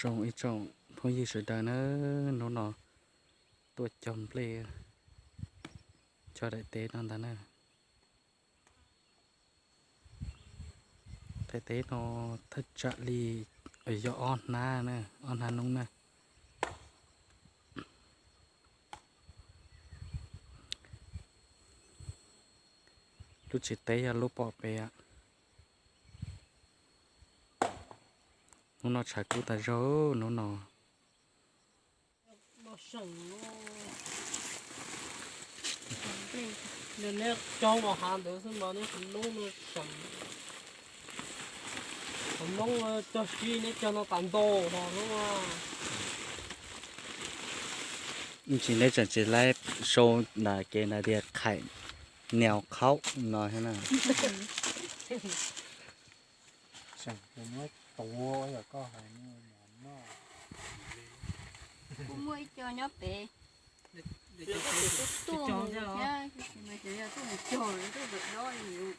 Zoo ib tsoom phooj ywg sawv daws na, hnub no tuaj cog nplej cog daim teb no ntag na. Daim teb no thaj tsam li yog ob hnab na, ob hnab noob na. Lub tsev teb yog lub pom pem. Hnub no tshav kub tas zog hnub no. Neb cog los hav ntawd xwb mas neb qhov noob no tseem, qhov noob cog sib neb cog no tas ntau hos noob. Ntsis neb tseem tsis laib sau na, kev na tias khaim nias khaub no thiab na. Kuj muaj ib co nyob pem, lawv kuj tseem tuaj tuaj mus thiab, tab sis mas cov yog tuaj mus cog lawv tuaj dawm dob li.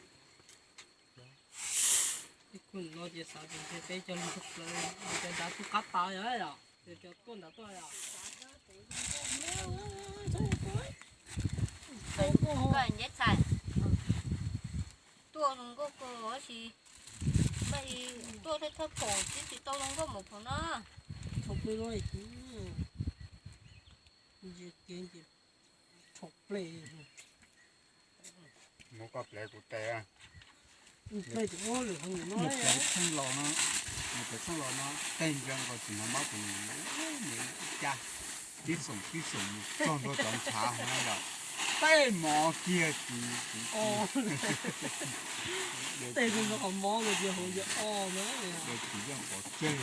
Ib khub no ces xav tias ntshe peb cov lug plaws, cov nrad kuj qab tas yom, yog cov tuaj nrad tuaj yom. Koj nce txhais, tuaj zoo nkauj kawg tab sis, tuaj thawj thawj phaum tsis tsis tau zoo nkauj mus phaum no. Thaum peb los, thaum peb, muab koj plev kuv tes. Nws plev txheej laus no, nws plev txheej laus no, tej ntsawg nkaus tsis hnov mab kuv nws ib cag, tib xoom tib xoom txog ntua cov ntshav hauv na yom, tej mov kiag tsis, tsis, tej qhov mov no ces hauv yog o na, tsis yeej pov tseg.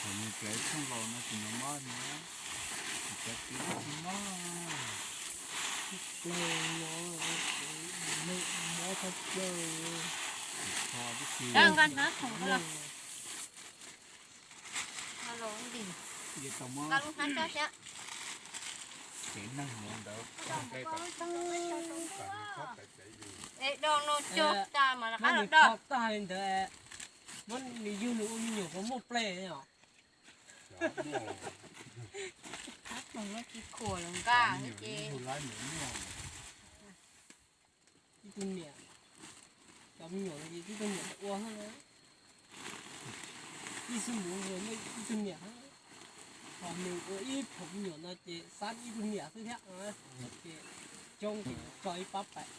Thaum nws plev txheej laus no tsis hnov mab na, tsis cov txiv tsis mab. Nqa hnab khoom los, nqa lub hnab coj thiab. Es do no cog tas mas rov qab los do. Muab nws yug nws ua me nyuam puas muaj plej os. Tsis khuam los nqa ces. Ib tug niam, cov me nyuam no ces ib tug niam ua, ib xib mus muaj ib tug niam, ho nws ua ib phaum me nyuam no ces xab ib tug niam xwb thiab, ces coob ces tso ib pab pais.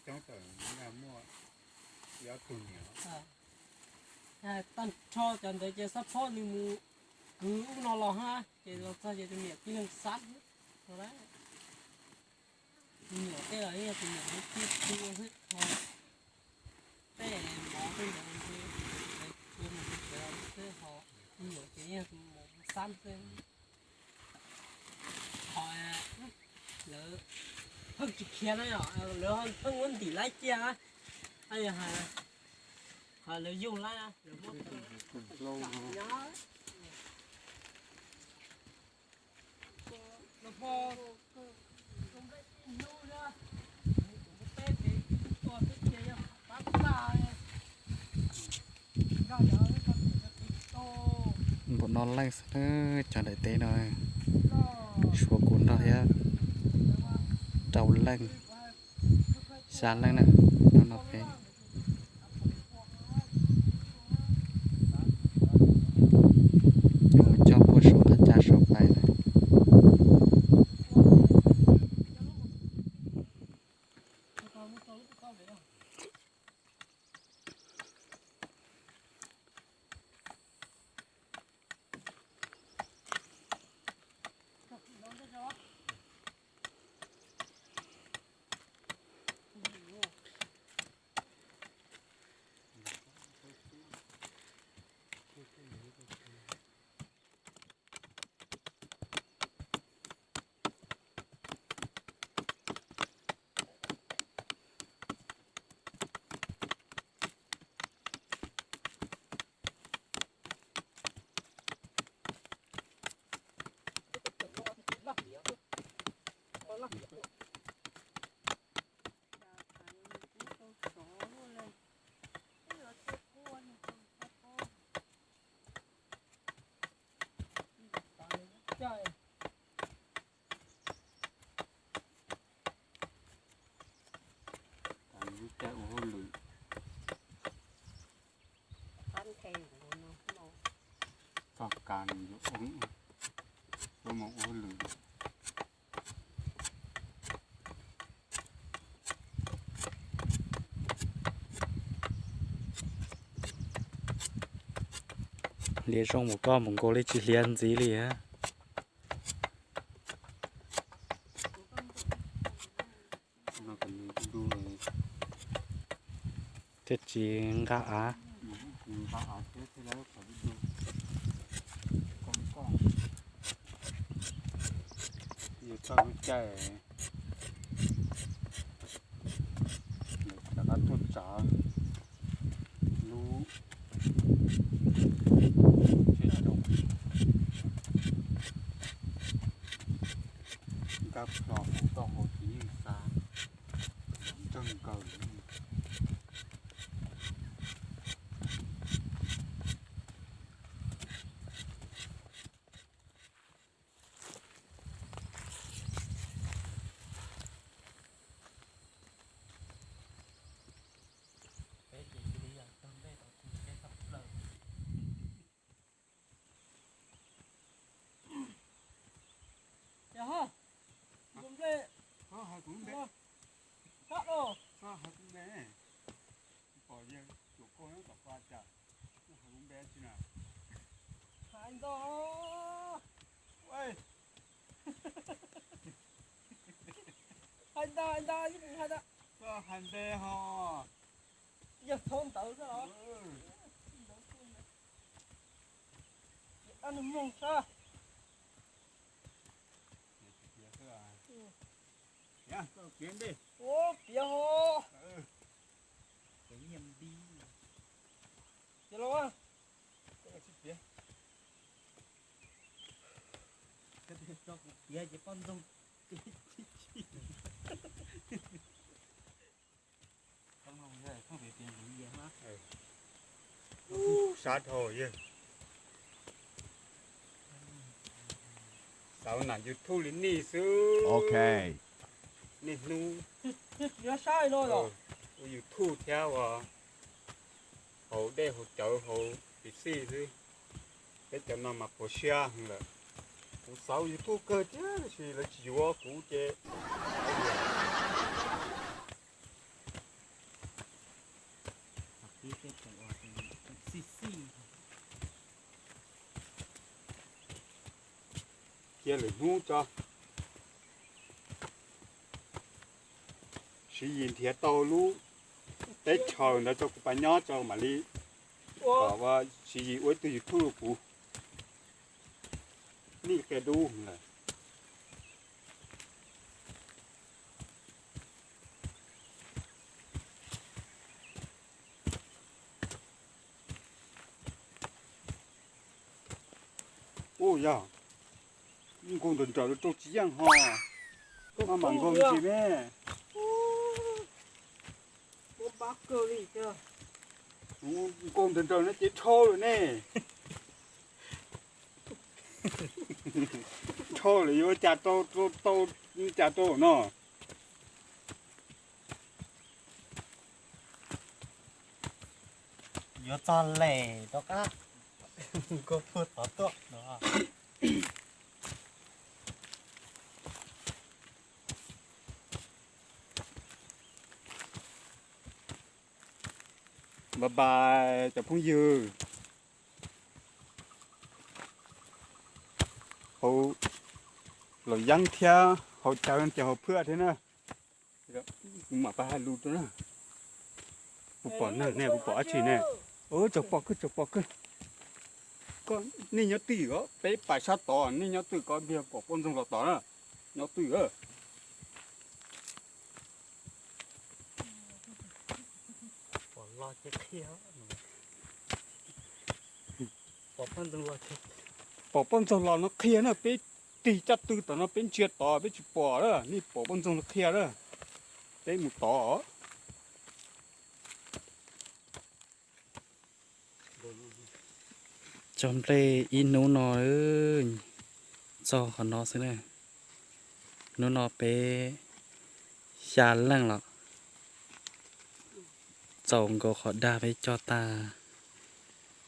Tag nrho cov ntawd ces xab phob nws mus kwv ub no los hab ces los txog ces tus niam tib leeg xab. Tus niam tej los yog tus niam mus tib tug xwb, ho tej mov tej ntawd ces lawv mus xwb, ho tus niam ces yog tus mus xab xwb. Ho lawv pheej tsis khiav na, lawv pheej muab ntim laib cia, ho lawv yug laib, lawv muab Npaum no leej xwb na, cov daim teb no, suav kuv nrog thiab rau leej, xya leej na, no no peb. Yuav mus cog puag saum thaj chaw saum pais na. Yuav ua, yuav mus ua lwm. Hliav zoo mus koj mus nkaus li tsis hliav ntxiv li. Thiaj tsis nqa av. Txoj lub caij rov qab tuaj tsav lub tsheb coob, nkag plho hauv toj hauv tsis yeej xa, ntsawg nkaus li. Hais ntau, hais ntau, hais ntau, hais ntau. Koj hais ntev ho. Yog thaub ntawd xwb los? Dab neeg mloog sab. Ua piav ho. Ces los, tso kuv piav ces poj ntxoog. Sab dhau yawg. Xav nam YouTube li nej xwb. Niaj hnub ua YouTube thiab ua haus dej haus cawv haus pis xij xwb. Peb cov no mas puas siab heev lawm. Kuv xav ua YouTube kawg thiab tab sis lawv tsis yuav kuv ces cia lwm hnub tso. Siv Yis nrhiav tau lub teb chaws ntawd rau kuv pab nyob tso mam li kom Siv Yis ua ib tug YouTube rau kuv. Nej qia dub lawm. Ua yog nkaus nrawm nrawm rau tsis yeej ho. Koj mas nkaus tsis me. Nkaus nrawm nrawm no ces dhau lawm ne. Dhau lawm yuav cas rau, rau, rau, cas rau no. Yuav txog lem rov qab nkaug puag tod tuaj no. Bye bye cov phooj ywg. Haus laus yeeb thiab haus cawv ces haus phwaj thiab na. Kuv mam pab hais lus rau na. Kuv pom neeg ne, kuv pom dab tsi ne. Tsaug pom kawg, tsaug pom kawg. Koj, nej nyob twj ywm os, peb pais sab tod, nej nyob twj ywm, koj nrhiav pom poj ntxoog los tod na. Nyob twj ywm. Pom poj ntxoog los no qhia na, peb tig caj tw tom no peb ntsia tod peb tsis pom na, nej pom poj ntxoog no qhia na, peb mus tod. Cog nplej ib hnub no txog qhov no xwb na. Hnub no peb xya leej los txaus nkaus qhov dag peb cog tag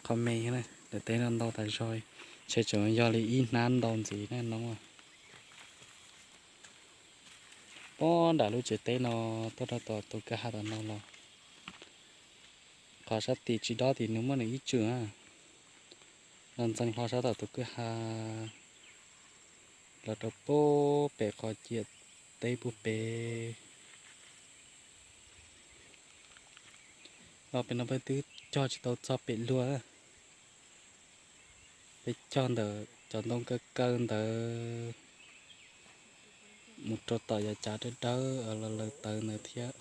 qhov me na, daim teb no ntau tas zog li. Ntshe tseem yog li ib hnab ntau ntxiv na no. Pob nram lub tsev teb no tuaj rau tom tus kwj ha tom no los, qhov sab tim tsis dob tim nws muaj nws ib tswm na. Los ntxeev hlo sab tom tus kwj ha los rau pem qhov ciam teb pub pem. Los pem no peb twb cog tsis tau txog pem luag. Peb cog ntawm cov ntoo kaw kaw ntawd mus rau tom yav cav dawb dawb los lawv tawv ntawd thiab.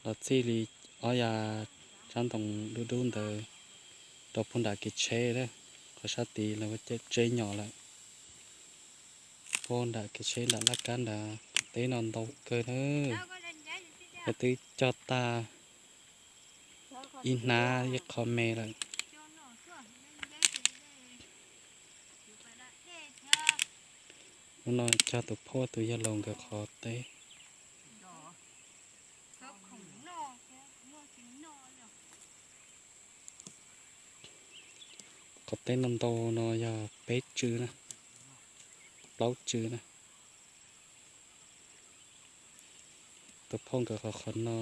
Los txij li ob yav sab ntoo dub dub ntawd rau puag nram kev tsheb, qhov sab tid lawv ua tseb nyom lawm. Puag nram kev tsheb nram laj kab nrad, teb no ntau kawg na. Peb twb cog tag ib hnab ib qho me lawm. Hnub no cog tus phauj tus yawg laus nkawd qhov teb. Qhov teb no ntau no yog peb tswm na, plaub tswm na. Tus phauj nkawd qhov qhov no,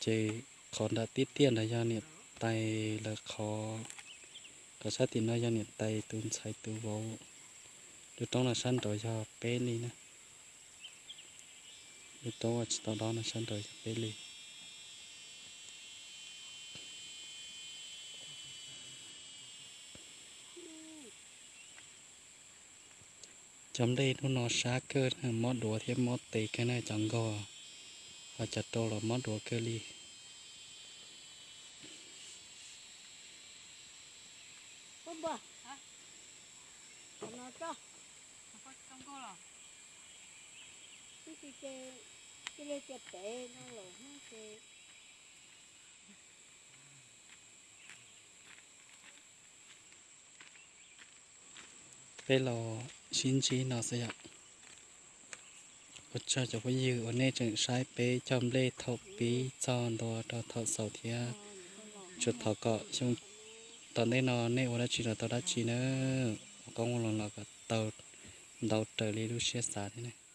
ces qhov nram tib tiaj ntawd yog niam tais lawv qhov, qhov sab tim no yog niam tais tus ntxhais tus vauv. Lub roob no sab nraud yog peb li na. Lub roob uas tsis tau dob no sab nraud yog peb li. Cov nplej hnub no sab kawg, mob duav thiab mob tes kawg na, cov nkaug, ho cov rau los mob duav kawg li. Peb los sib ntsib no xwb yom. Ua tsaug cov phooj ywg uas nej tseem saib peb cog nplej thaum pib txog ntua rau thaum xaus thiab. Tsuas thov kom xyoo tom ntej no nej ua dab tsi los tau dab tsi nawb, ua qoob ua loo los kom tau ntau raws li lub siab xav thiab.